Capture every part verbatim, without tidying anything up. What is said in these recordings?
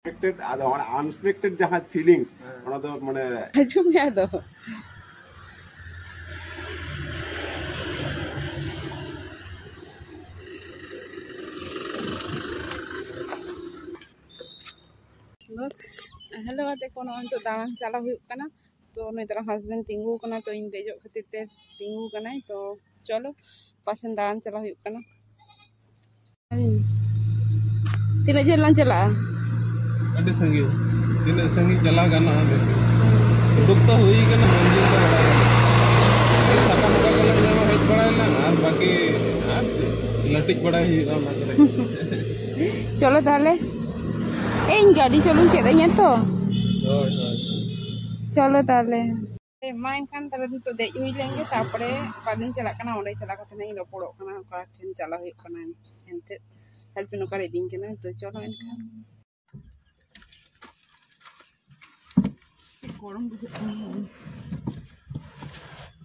ᱟᱫᱚ ᱚᱱᱟ ᱟᱱᱮᱠᱥᱯᱮᱠᱴᱮᱰ ᱡᱟᱦᱟᱸ ᱯᱷᱤᱞᱤᱝᱥ, ᱚᱱᱟ ᱫᱚ ᱢᱟᱱᱮ ᱦᱤᱡᱩᱜ ᱢᱮ ᱟᱫᱚ᱾ ᱦᱮᱞᱳ ᱜᱟᱛᱮ ᱠᱚ, ᱱᱚᱜᱼᱚᱭ ᱱᱤᱛᱚᱜ ᱫᱟᱬᱟᱱ ᱪᱟᱞᱟᱣ ᱦᱩᱭᱩᱜ ᱠᱟᱱᱟ᱾ ᱛᱚ ᱱᱩᱭ ᱛᱟᱨᱟ ᱦᱟᱥᱵᱮᱱᱰ ᱛᱤᱸᱜᱩ ᱟᱠᱟᱱᱟ, ᱛᱚ ᱤᱧ ᱫᱮᱡᱚᱜ ᱠᱷᱟᱹᱛᱤᱨ ᱛᱮ ᱛᱤᱸᱜᱩ ᱟᱠᱟᱱᱟᱭ᱾ ᱛᱚ ᱪᱚᱞᱚ ᱚᱠᱟ ᱥᱮᱱ ᱫᱟᱬᱟᱱ ᱪᱟᱞᱟᱣ ᱦᱩᱭᱩᱜ ᱠᱟᱱᱟ᱾ ᱛᱤᱱᱟᱹᱜ ᱡᱷᱟᱹᱞ ᱞᱟᱝ ᱪᱟᱞᱟᱜᱼᱟ? ᱟᱹᱰᱤ ᱥᱟᱺᱜᱤᱧ᱾ ᱛᱤᱱᱟᱹᱜ ᱥᱟᱺᱜᱤᱧ ᱪᱟᱞᱟᱣ ᱜᱟᱱᱚᱜᱼᱟ? ᱩᱰᱩᱠ ᱛᱚ ᱦᱩᱭ ᱠᱟᱱᱟ, ᱢᱚᱱᱫᱤᱨ ᱫᱚ ᱵᱟᱲᱟᱭ ᱜᱟᱱᱚᱜᱼᱟ᱾ ᱥᱟᱠᱟᱢ ᱚᱠᱟ ᱠᱚᱞᱮ ᱧᱟᱢᱟ, ᱦᱮᱡ ᱵᱟᱲᱟᱭ ᱞᱟᱝ, ᱟᱨ ᱵᱟᱠᱤ ᱟᱨ ᱪᱮᱫ, ᱞᱟᱹᱴᱤᱡ ᱵᱟᱲᱟᱭ ᱦᱩᱭᱩᱜᱼᱟ ᱚᱱᱟ ᱠᱚᱨᱮ᱾ ᱪᱚᱞᱚ ᱛᱟᱦᱞᱮ᱾ ᱮ, ᱤᱧ ᱜᱟᱹᱰᱤ ᱪᱟᱹᱞᱩᱧ ᱪᱮᱫ ᱟᱹᱧᱟ ᱛᱚ᱾ ᱦᱳᱭ, ᱦᱳᱭ᱾ ᱪᱚᱞᱚ ᱛᱟᱦᱞᱮ᱾ ᱮ, ᱢᱟ ᱮᱱᱠᱷᱟᱱ ᱛᱟᱦᱞᱮ ᱱᱤᱛᱚᱜ ᱫᱮᱡ ᱦᱩᱭ ᱞᱮᱱ ᱜᱮ, ᱛᱟᱨᱯᱚᱨᱮ ᱚᱠᱟ ᱫᱤᱱ ᱪᱟᱞᱟᱜ ᱠᱟᱱᱟ, ᱚᱸᱰᱮ ᱪᱟᱞᱟᱣ ᱠᱟᱛᱮ ᱱᱟᱜ ᱤᱧ ᱨᱚᱯᱚᱲᱚᱜ ᱠᱟᱱᱟ, ᱚᱠᱟ ᱴᱷᱮᱱ ᱪᱟᱞᱟᱣ ᱦᱩᱭᱩᱜ ᱠᱟᱱᱟ ᱮᱱᱛᱮᱫ᱾ ᱦᱮᱞᱯᱤᱱ ᱚᱠᱟᱨᱮ ᱤᱫᱤᱧ ᱠᱟᱱᱟ, ᱛᱚ ᱪᱚᱞᱚ ᱮᱱᱠᱷᱟᱱ᱾ ᱜᱚᱨᱚᱢ ᱵᱩᱡᱷᱟᱹᱜ ᱠᱟᱱᱟ᱾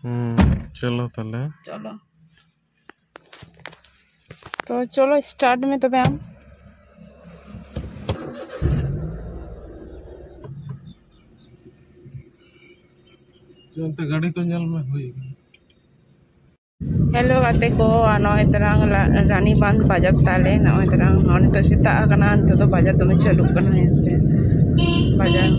ᱦᱩᱸ, ᱪᱚᱞᱚ ᱛᱟᱦᱞᱮ᱾ ᱪᱚᱞᱚ᱾ ᱛᱚ ᱪᱚᱞᱚ start ᱢᱮ ᱛᱚᱵᱮ ᱟᱢ᱾ ᱚᱱᱛᱮ ᱜᱟᱹᱰᱤ ᱠᱚ ᱧᱮᱞ ᱢᱮ, ᱦᱩᱭ ᱠᱟᱱᱟ᱾ ᱦᱮᱞᱳ ᱜᱟᱛᱮ ᱠᱚ, ᱟᱨ ᱱᱚᱜᱼᱚᱭ ᱛᱟᱨᱟᱝ ᱞᱟ-, ᱨᱟᱱᱤᱵᱟᱸᱫᱷ ᱵᱟᱡᱟᱨ ᱛᱟᱞᱮ᱾ ᱱᱚᱜᱼᱚᱭ ᱛᱟᱨᱟᱝ, ᱱᱚᱜᱼᱚᱭ ᱱᱤᱛᱚᱜ ᱥᱮᱛᱟᱜ ᱟᱠᱟᱱᱟ, ᱱᱤᱛᱚᱜ ᱫᱚ ᱵᱟᱡᱟᱨ ᱫᱚᱢᱮ ᱪᱟᱹᱞᱩᱜ ᱠᱟᱱᱟ ᱮᱱᱛᱮ ᱵᱟᱡᱟᱨ᱾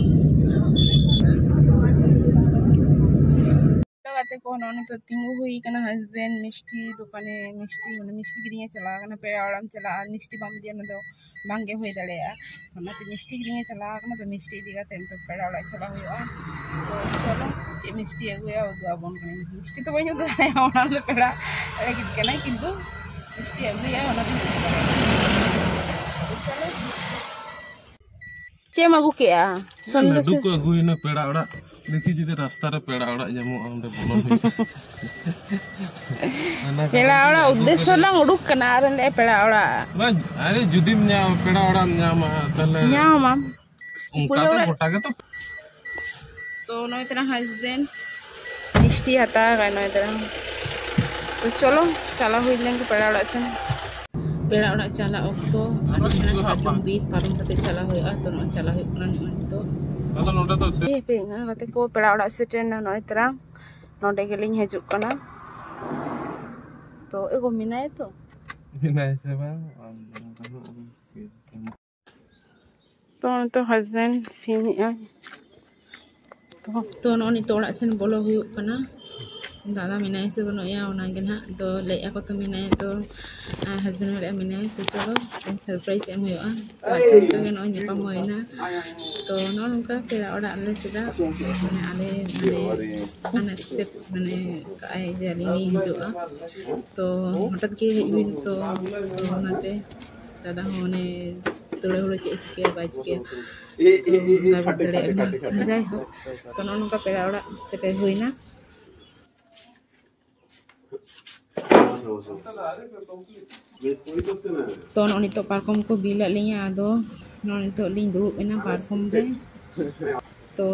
ᱦᱮᱞᱳ ᱜᱟᱛᱮ ᱠᱚ, ᱱᱚᱜᱼᱚᱭ ᱱᱤᱛᱚᱜ ᱛᱤᱸᱜᱩ ᱦᱩᱭ ᱠᱟᱱᱟ ᱦᱟᱥᱵᱮᱱᱰ ᱢᱤᱥᱴᱤ ᱫᱚᱠᱟᱱᱮ, ᱢᱤᱥᱴᱤ, ᱢᱟᱱᱮ ᱢᱤᱥᱴᱤ ᱠᱤᱨᱤᱧᱮ ᱪᱟᱞᱟᱣ ᱠᱟᱱᱟ᱾ ᱯᱮᱲᱟ ᱚᱲᱟᱜ ᱮᱢ ᱪᱟᱞᱟᱜᱼᱟ, ᱢᱤᱥᱴᱤ ᱵᱟᱢ ᱤᱫᱤᱭᱟ, ᱚᱱᱟ ᱫᱚ ᱵᱟᱝ ᱜᱮ ᱦᱩᱭ ᱫᱟᱲᱮᱭᱟᱜᱼᱟ᱾ ᱚᱱᱟᱛᱮ ᱢᱤᱥᱴᱤ ᱠᱤᱨᱤᱧᱮ ᱪᱟᱞᱟᱣ ᱠᱟᱱᱟ, ᱛᱚ ᱢᱤᱥᱴᱤ ᱤᱫᱤ ᱠᱟᱛᱮ ᱱᱤᱛᱚᱜ ᱯᱮᱲᱟ ᱚᱲᱟᱜ ᱪᱟᱞᱟᱣ ᱦᱩᱭᱩᱜᱼᱟ᱾ ᱛᱚ ᱪᱚᱞᱚ, ᱪᱮᱫ ᱢᱤᱥᱴᱤ ᱟᱹᱜᱩᱭᱟ, ᱩᱫᱩᱜ ᱟᱵᱚᱱ ᱠᱟᱹᱱᱟᱹᱧ᱾ ᱢᱤᱥᱴᱤ ᱫᱚ ᱵᱟᱹᱧ ᱩᱫᱩᱜ ᱫᱟᱲᱮᱭᱟᱜᱼᱟ, ᱚᱱᱟ ᱫᱚ ᱯᱮᱲᱟ ᱞᱟᱹᱜᱤᱫ ᱠᱟᱱᱟ, ᱠᱤᱱᱛᱩ ᱢᱤᱥᱴᱤ ᱟᱹᱜᱩᱭᱟ, ᱚᱱᱟ ᱫᱚᱧ ᱩᱫᱩᱜ ᱫᱟᱲᱮᱭᱟᱜᱼᱟ᱾ ᱛᱚ ᱪᱚᱞᱚ᱾ ᱪᱮᱫ ᱮᱢ ᱟᱹᱜᱩ ᱠᱮᱜᱼᱟ? ᱥᱚᱱᱫᱮᱥ ᱞᱟᱹᱰᱩ ᱠᱚ ᱟᱹᱜᱩᱭᱮᱱᱟ ᱯᱮᱲᱟ ᱚᱲᱟᱜ᱾ ᱫᱮᱠᱷᱤ ᱡᱩᱫᱤ ᱨᱟᱥᱛᱟ ᱨᱮ ᱯᱮᱲᱟ ᱚᱲᱟᱜ ᱧᱟᱢᱚᱜᱼᱟ, ᱚᱸᱰᱮ ᱵᱚᱞᱚᱱ ᱦᱩᱭᱩᱜᱼᱟ᱾ ᱚᱱᱟ ᱯᱮᱲᱟ ᱠᱟᱨᱚᱱ ᱛᱮ ᱚᱲᱟᱜ ᱟᱹᱜᱩ ᱩᱫᱽᱫᱮᱥᱥᱚ ᱠᱟᱛᱮ ᱞᱟᱝ ᱩᱰᱩᱠ ᱠᱟᱱᱟ, ᱟᱨ ᱞᱮ ᱯᱮᱲᱟ ᱚᱲᱟᱜ᱾ ᱵᱟᱝ, ᱟᱨᱮ ᱡᱩᱫᱤᱢ ᱧᱟᱢ, ᱯᱮᱲᱟ ᱚᱲᱟᱜ ᱮᱢ ᱧᱟᱢᱟ, ᱛᱟᱦᱞᱮ ᱧᱟᱢᱟᱢ᱾ ᱚᱱᱠᱟ ᱯᱩᱨᱟᱹ ᱫᱚ ᱚᱲᱟᱜ ᱜᱚᱴᱟ ᱜᱮᱛᱚ᱾ ᱛᱚ ᱱᱚᱜᱼᱚᱭ ᱛᱟᱨᱟ ᱦᱟᱥᱵᱮᱱᱰ ᱢᱤᱥᱴᱤ ᱦᱟᱛᱟᱣ ᱟᱠᱟᱫ ᱱᱚᱜᱼᱚᱭ ᱛᱟᱨᱟ᱾ ᱛᱚ ᱪᱚᱞᱚ, ᱪᱟᱞᱟᱣ ᱦᱩᱭ ᱞᱮᱱ ᱜᱮ ᱯᱮᱲᱟ ᱚᱲᱟᱜ ᱥᱮᱱ᱾ ᱯᱮᱲᱟ ᱚᱲᱟᱜ ᱪᱟᱞᱟᱜ ᱚᱠᱛᱚ ᱟᱹᱰᱤ ᱪᱮᱦᱨᱟ ᱥᱟᱨᱡᱚᱢ ᱵᱤᱨ ᱯᱟᱨᱚᱢ ᱠᱟᱛᱮ ᱪᱟᱞᱟᱜ ᱦᱩᱭᱩᱜᱼᱟ᱾ ᱛᱚ ᱱᱚᱜᱼᱚᱭ ᱪᱟᱞᱟᱜ ᱦᱩᱭᱩᱜ ᱠᱟᱱᱟ ᱱᱚᱜᱼᱚᱭ ᱱᱤᱛᱚᱜ᱾ ᱟᱫᱚ ᱱᱚᱰᱮ ᱫᱚ ᱥᱮ- ᱦᱮᱸ, ᱯᱮ ᱜᱟᱛᱮ ᱠᱚ, ᱯᱮᱲᱟ ᱚᱲᱟᱜ ᱥᱮᱴᱮᱨ ᱮᱱᱟ ᱱᱚᱜᱼᱚᱭ ᱛᱟᱨᱟ᱾ ᱱᱚᱰᱮ ᱜᱮᱞᱤᱧ ᱦᱤᱡᱩᱜ ᱠᱟᱱᱟ᱾ ᱛᱚ ᱮᱜᱳ ᱢᱮᱱᱟᱭᱟ ᱛᱚ? ᱢᱮᱱᱟᱭ ᱥᱮ ᱵᱟᱝ? ᱛᱚ ᱱᱤᱛᱚᱜ ᱦᱟᱡᱵᱮᱱᱰ ᱥᱤᱱ ᱮᱜᱼᱟᱭ᱾ ᱛᱚ, ᱛᱚ ᱱᱚᱜᱼᱚᱭ ᱱᱤᱛᱚᱜ ᱚᱲᱟᱜ ᱥᱮᱱ ᱵᱚᱞᱚ ᱦᱩᱭᱩᱜ ᱠᱟᱱᱟ᱾ ᱫᱟᱫᱟ ᱢᱮᱱᱟᱭᱟ ᱥᱮ ᱵᱟᱹᱱᱩᱜ ᱮᱭᱟ ᱚᱱᱟᱜᱮ ᱱᱟᱦᱟᱜ᱾ ᱛᱚ ᱞᱟᱹᱭᱮᱫᱼᱟ ᱠᱚ ᱛᱚ ᱢᱮᱱᱟᱭᱟ, ᱛᱚ ᱦᱟᱡᱵᱮᱱᱰ ᱢᱮᱱᱟᱭᱟ ᱢᱮᱱᱟᱭᱟ, ᱛᱚ ᱪᱚᱞᱚ ᱢᱤᱫᱴᱮᱱ ᱥᱟᱨᱯᱨᱟᱭᱤᱡᱽ ᱮᱢ ᱦᱩᱭᱩᱜᱼᱟ᱾ ᱛᱚ ᱟᱪᱠᱟ ᱜᱮ ᱱᱚᱜᱼᱚᱭ ᱧᱟᱯᱟᱢ ᱦᱩᱭᱱᱟ᱾ ᱛᱚ ᱱᱚᱜᱼᱚ ᱱᱚᱝᱠᱟ ᱯᱮᱲᱟ ᱚᱲᱟᱜ ᱨᱮᱞᱮ ᱪᱮᱫᱟ, ᱢᱟᱱᱮ ᱟᱞᱮ ᱢᱟᱱᱮ ᱟᱱᱮᱠᱥᱮᱯᱴ ᱢᱟᱱᱮ ᱠᱟᱜᱼᱟᱭ ᱡᱮ ᱟᱹᱞᱤᱧ ᱞᱤᱧ ᱦᱤᱡᱩᱜᱼᱟ᱾ ᱛᱚ ᱦᱚᱴᱟᱛ ᱜᱮ ᱦᱮᱡ ᱦᱩᱭ ᱛᱚ ᱚᱱᱟᱛᱮ ᱫᱟᱫᱟ ᱦᱚᱸ ᱢᱟᱱᱮ ᱛᱩᱲᱟᱹ ᱦᱩᱲᱟᱹ ᱪᱮᱫ ᱮ ᱪᱤᱠᱟᱹᱭᱟ ᱵᱟᱭ ᱪᱤᱠᱟᱹᱭᱟ᱾ ᱵᱟᱭ ᱵᱩᱡᱽ ᱫᱟᱲᱮᱭᱟᱜ ᱠᱟᱱᱟ᱾ ᱡᱟᱭᱦᱳᱠ, ᱛᱚ ᱱᱚᱜᱼᱚ ᱱᱚᱝᱠᱟ ᱯᱮᱲᱟ ᱚᱲᱟᱜ ᱥᱮᱴᱮᱨ ᱦᱩᱭᱱᱟ᱾ ᱛᱚ ᱱᱚᱜᱼᱚᱭ ᱱᱤᱛᱚᱜ ᱯᱟᱨᱠᱚᱢ ᱠᱚ ᱵᱤᱞᱟᱫ ᱞᱤᱧᱟ, ᱟᱫᱚ ᱱᱚᱜᱼᱚᱭ ᱱᱤᱛᱚᱜ ᱞᱤᱧ ᱫᱩᱲᱩᱵ ᱮᱱᱟ ᱯᱟᱨᱠᱚᱢ ᱨᱮ᱾ ᱛᱚ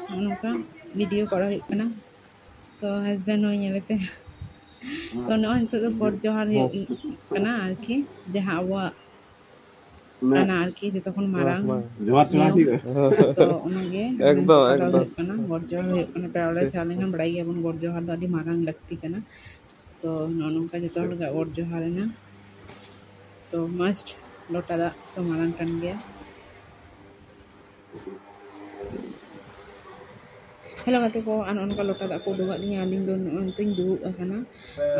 ᱱᱚᱜᱼᱚ ᱱᱚᱝᱠᱟ ᱵᱷᱤᱰᱤᱭᱳ ᱠᱚᱨᱟᱣ ᱦᱩᱭᱩᱜ ᱠᱟᱱᱟ᱾ ᱛᱚ ᱦᱟᱡᱵᱮᱱᱰ ᱦᱚᱸ ᱧᱮᱞᱮᱛᱮ, ᱛᱚ ᱱᱚᱜᱼᱚᱭ ᱱᱤᱛᱚᱜ ᱫᱚ ᱜᱚᱰ ᱡᱚᱦᱟᱨ ᱦᱩᱭᱩᱜ ᱠᱟᱱᱟ ᱟᱨᱠᱤ, ᱡᱟᱦᱟᱸ ᱟᱵᱚᱣᱟᱜ ᱠᱟᱱᱟ ᱟᱨᱠᱤ, ᱡᱚᱛᱚ ᱠᱷᱚᱱ ᱢᱟᱨᱟᱝ ᱡᱚᱦᱟᱨ ᱥᱮᱬᱟ ᱱᱤᱭᱚᱢ᱾ ᱦᱩᱭᱩᱜᱼᱟ᱾ ᱛᱚ ᱚᱱᱟᱜᱮ ᱮᱠᱫᱚᱢ, ᱥᱟᱯᱲᱟᱣ ᱮᱠᱫᱚᱢ᱾ ᱦᱩᱭᱩᱜ ᱠᱟᱱᱟ᱾ ᱜᱚᱰ ᱡᱚᱦᱟᱨ ᱦᱩᱭᱩᱜ ᱠᱟᱱᱟ᱾ ᱯᱮᱲᱟ ᱚᱲᱟᱜ ᱪᱟᱞᱟᱣ ᱞᱮᱱᱠᱷᱟᱱ ᱵᱟᱲᱟᱭ ᱜᱮᱭᱟᱵᱚᱱ ᱜᱚᱰ ᱡᱚᱦᱟᱨ ᱫᱚ ᱟᱹᱰᱤ ᱢᱟᱨᱟᱝ ᱞᱟᱹᱠᱛᱤ ᱠᱟᱱᱟ᱾ ᱛᱚ ᱱᱚᱜᱼᱚ ᱱᱚᱝᱠᱟ ᱡᱚᱛᱚ ᱦᱚᱲ ᱜᱮ ᱜᱚᱰ ᱡᱚᱦᱟᱨ ᱮᱱᱟ᱾ ᱛᱚ must ᱞᱚᱴᱟ ᱫᱟᱜ ᱛᱚ ᱢᱟᱨᱟᱝ ᱠᱟᱱ ᱜᱮᱭᱟ᱾ ᱦᱮᱞᱳ ᱜᱟᱛᱮ ᱠᱚ, ᱟᱨ ᱱᱚᱜᱼᱚ ᱱᱚᱝᱠᱟ ᱞᱚᱴᱟ ᱫᱟᱜ ᱠᱚ ᱩᱰᱩᱠᱟᱜ ᱞᱤᱧᱟ᱾ ᱟᱹᱞᱤᱧ ᱫᱚ ᱱᱚᱜᱼᱚᱭ ᱱᱤᱛᱚᱜ ᱤᱧ ᱫᱩᱲᱩᱵ ᱟᱠᱟᱱᱟ᱾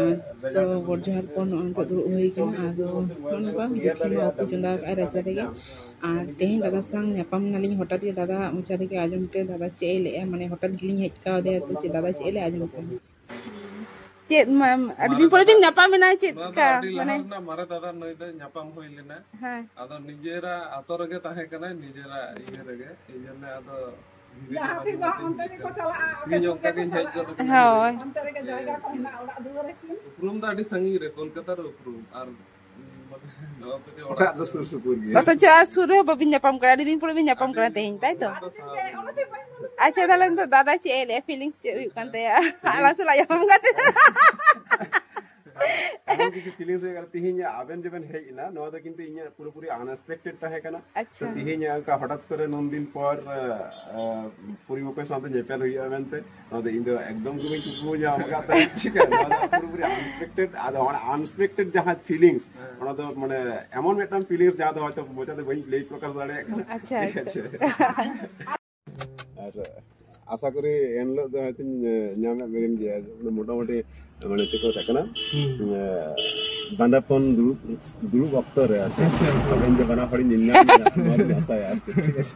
ᱟᱨ ᱛᱚ ᱜᱚᱰ ᱡᱚᱦᱟᱨ ᱯᱚᱨ ᱱᱚᱜᱼᱚᱭ ᱱᱤᱛᱚᱜ ᱫᱩᱲᱩᱵ ᱦᱩᱭ ᱟᱠᱟᱱᱟ᱾ ᱟᱫᱚ ᱱᱚᱜᱼᱚ ᱱᱚᱝᱠᱟ ᱫᱮᱠᱷᱤ ᱢᱟ ᱩᱛᱩ ᱪᱚᱸᱫᱟ ᱟᱠᱟᱫᱼᱟᱭ ᱨᱟᱪᱟ ᱨᱮᱜᱮ᱾ ᱟᱨ ᱛᱮᱦᱮᱧ ᱫᱟᱫᱟ ᱥᱟᱶ ᱧᱟᱯᱟᱢ ᱮᱱᱟᱞᱤᱧ ᱦᱚᱴᱟᱛ ᱜᱮ, ᱫᱟᱫᱟ ᱢᱚᱪᱟ ᱨᱮᱜᱮ ᱟᱸᱡᱚᱢ ᱛᱮ ᱫᱟᱫᱟ ᱪᱮᱫ ᱮ ᱞᱟᱹᱭᱮᱫᱼᱟ, ᱢᱟᱱᱮ ᱦᱚᱴᱟᱛ ᱜᱮᱞᱤᱧ ᱦᱮᱡ ᱠᱟᱣᱫᱮᱭᱟ᱾ ᱛᱚ ᱪᱮᱫ ᱫᱟᱫᱟ ᱪᱮᱫ ᱮ ᱞᱟᱹᱭᱟ ᱟᱸᱡᱚᱢ ᱛᱮ᱾ ᱪᱮᱫ ᱢᱟ-, ᱟᱹᱰᱤ ᱫᱤᱱ ᱯᱚᱨᱮ ᱵᱤᱱ ᱧᱟᱯᱟᱢ ᱮᱱᱟ, ᱪᱮᱫ ᱱᱚᱣᱟ ᱫᱚ ᱞᱮᱠᱟ? ᱟᱹᱰᱤ ᱞᱟᱦᱟ ᱢᱟᱱᱮ ᱨᱮᱱᱟᱜ ᱢᱟᱨᱮ ᱫᱟᱫᱟ ᱱᱩᱭ ᱫᱚ ᱧᱟᱯᱟᱢ ᱦᱩᱭ ᱞᱮᱱᱟ᱾ ᱦᱮᱸ᱾ ᱟᱫᱚ ᱱᱤᱡᱮᱨᱟᱜ ᱟᱛᱳ ᱨᱮᱜᱮ ᱛᱟᱦᱮᱸ ᱠᱟᱱᱟᱭ, ᱱᱤᱡᱮᱨᱟᱜ ᱤᱭᱟᱹ ᱨᱮᱜᱮ, ᱮᱭ ᱡᱚᱱᱱᱮ ᱟᱫᱚ ᱫᱷᱤᱨᱮ ᱡᱟᱦᱟᱸ ᱫᱷᱤᱨᱮ ᱛᱤᱥ ᱫᱚ ᱦᱟᱸᱜ ᱚᱱᱛᱮ ᱜᱮᱠᱚ ᱪᱟᱞᱟᱜᱼᱟ, ᱟᱯᱮ ᱤᱧ ᱥᱮᱫ ᱚᱱᱠᱟ ᱜᱮᱠᱚ ᱜᱤᱧ ᱦᱮᱡ ᱪᱟᱞᱟᱜᱼᱟ᱾ ᱜᱚᱫ ᱟᱠᱟᱱᱟ᱾ ᱦᱳᱭ᱾ ᱚᱱᱛᱮ ᱨᱮᱜᱮ ᱡᱟᱭᱜᱟ ᱠᱚ ᱦᱮᱱᱟᱜᱼᱟ, ᱚᱲᱟᱜ ᱫᱩᱣᱟᱹᱨ ᱟᱹᱠᱤᱱ᱾ ᱩᱯᱨᱩᱢ ᱫᱚ ᱟᱹᱰᱤ ᱥᱟᱺᱜᱤᱧ ᱨᱮ, ᱠᱳᱞᱠᱟᱛᱟ ᱨᱮ ᱩᱯᱨᱩᱢ, ᱟᱨ ᱢᱟᱱᱮ ᱱᱚᱣᱟ ᱠᱚᱫᱚ ᱚᱲᱟᱜ ᱚᱲᱟᱜ ᱫᱚ ᱥᱩᱨ᱾ ᱥᱩᱨ ᱥᱩᱯᱩᱨ ᱜᱮᱭᱟ᱾ ᱚᱛᱷᱚᱪᱚ ᱟᱨ ᱥᱩᱨ ᱨᱮᱦᱚᱸ ᱵᱟᱹᱵᱤᱱ ᱧᱟᱯᱟᱢ ᱠᱟᱱᱟ, ᱟᱹᱰᱤ ᱫᱤᱱ ᱯᱚᱨᱮ ᱵᱤᱱ ᱧᱟᱯᱟᱢ ᱠᱟᱱᱟ ᱛᱮᱦᱮᱧ, ᱛᱟᱭ ᱛᱚ? ᱟᱫᱚ ᱥᱟᱶ ᱜᱮ᱾ ᱟᱪᱪᱷᱟ, ᱛᱟᱦᱞᱮ ᱱᱤᱛᱚᱜ ᱫᱟᱫᱟ ᱪᱮᱫ ᱮ ᱞᱟᱹᱭᱟ, feelings ᱪᱮᱫ ᱦᱩᱭᱩᱜ ᱠᱟᱱ ᱛᱟᱭᱟ? ᱟᱞᱟᱝ ᱥᱟᱞᱟᱜ ᱧᱟᱯᱟᱢ ᱠᱟᱛᱮ᱾ ᱮᱢᱚᱱ ᱠᱤᱪᱷᱩ ᱯᱷᱤᱞᱤᱝᱥ ᱦᱩᱭᱩᱜ ᱠᱟᱱᱟ᱾ ᱛᱤᱦᱤᱧ ᱟᱵᱮᱱ ᱡᱮᱵᱮᱱ ᱦᱮᱡ ᱮᱱᱟ, ᱱᱚᱣᱟ ᱫᱚ ᱠᱤᱱᱛᱩ ᱤᱧᱟᱹᱜ ᱯᱩᱨᱟᱹᱯᱩᱨᱤ ᱟᱱᱮᱠᱥᱯᱮᱠᱴᱮᱰ ᱛᱟᱦᱮᱸ ᱠᱟᱱᱟ᱾ ᱛᱚ, ᱟᱪᱪᱷᱟ᱾ ᱛᱤᱦᱤᱧ ᱚᱱᱠᱟ ᱦᱚᱴᱟᱛ ᱠᱚᱨᱮ ᱱᱩᱱ ᱫᱤᱱ ᱯᱚᱨ ᱟᱸ, ᱯᱩᱨᱤ ᱵᱚᱠᱚᱭ ᱥᱟᱶᱛᱮ ᱧᱮᱯᱮᱞ ᱦᱩᱭᱩᱜᱼᱟ ᱢᱮᱱᱛᱮ, ᱱᱚᱣᱟ ᱫᱚ ᱤᱧ ᱫᱚ ᱮᱠᱫᱚᱢ ᱜᱮ ᱵᱟᱹᱧ ᱠᱩᱠᱢᱩ ᱧᱟᱢ ᱟᱠᱟᱫ ᱛᱟᱦᱮᱸᱫ᱾ ᱴᱷᱤᱠ ᱟᱪᱷᱮ, ᱱᱚᱣᱟ ᱫᱚ ᱯᱩᱨᱟᱹᱯᱩᱨᱤ ᱟᱱᱮᱠᱥᱯᱮᱠᱴᱮᱰ᱾ ᱟᱫᱚ ᱚᱱᱟ ᱟᱱᱮᱠᱥᱯᱮᱠᱴᱮᱰ ᱡᱟᱦᱟᱸ ᱯᱷᱤᱞᱤᱝᱥ, ᱚᱱᱟ ᱫᱚ ᱢᱟᱱᱮ ᱮᱢᱚᱱ ᱢᱤᱫᱴᱟᱝ ᱯᱷᱤᱞᱤᱝᱥ ᱡᱟᱦᱟᱸ ᱫᱚ ᱦᱚᱭᱛᱚ ᱢᱚᱪᱟᱛᱮ ᱵᱟᱹᱧ ᱞᱟᱹᱭ ᱯᱨᱚᱠᱟᱥ ᱫᱟᱲᱮᱭᱟᱜ ᱠᱟᱱᱟ᱾ ᱟᱪᱪᱷᱟ, ᱴᱷᱤᱠ ᱟᱪᱪᱷᱟ᱾ ᱟᱪᱷᱮ, ᱟᱨ ᱟᱥᱟ ᱠᱚᱨᱤ ᱮᱱᱦᱤᱞᱳᱜ ᱫᱚ ᱦᱚᱭᱛᱚᱧ ᱧᱟᱢᱮᱫ ᱢᱮᱜᱮᱧ ᱜᱮᱭᱟ᱾ ᱢᱚᱴᱟᱢᱩᱴᱤ ᱢᱟᱱᱮ ᱪᱮᱫ ᱠᱚ ᱢᱮᱛᱟᱜ ᱠᱟᱱᱟ, ᱦᱩᱸ᱾ ᱵᱟᱸᱫᱟᱯᱚᱱ ᱫᱩᱲᱩᱵ ᱫᱩᱲᱩᱵ ᱚᱠᱛᱚ ᱨᱮ ᱟᱨᱠᱤ ᱟᱪᱪᱷᱟ, ᱟᱪᱪᱷᱟ᱾ ᱟᱵᱮᱱ ᱫᱚ ᱵᱟᱱᱟ ᱦᱚᱲᱤᱧ ᱧᱮᱞ ᱧᱟᱢ ᱮᱫᱟ, ᱱᱚᱣᱟ ᱫᱚᱧ ᱟᱥᱟᱭᱟ ᱟᱨ ᱪᱮᱫ, ᱴᱷᱤᱠ ᱟᱪᱷᱮ᱾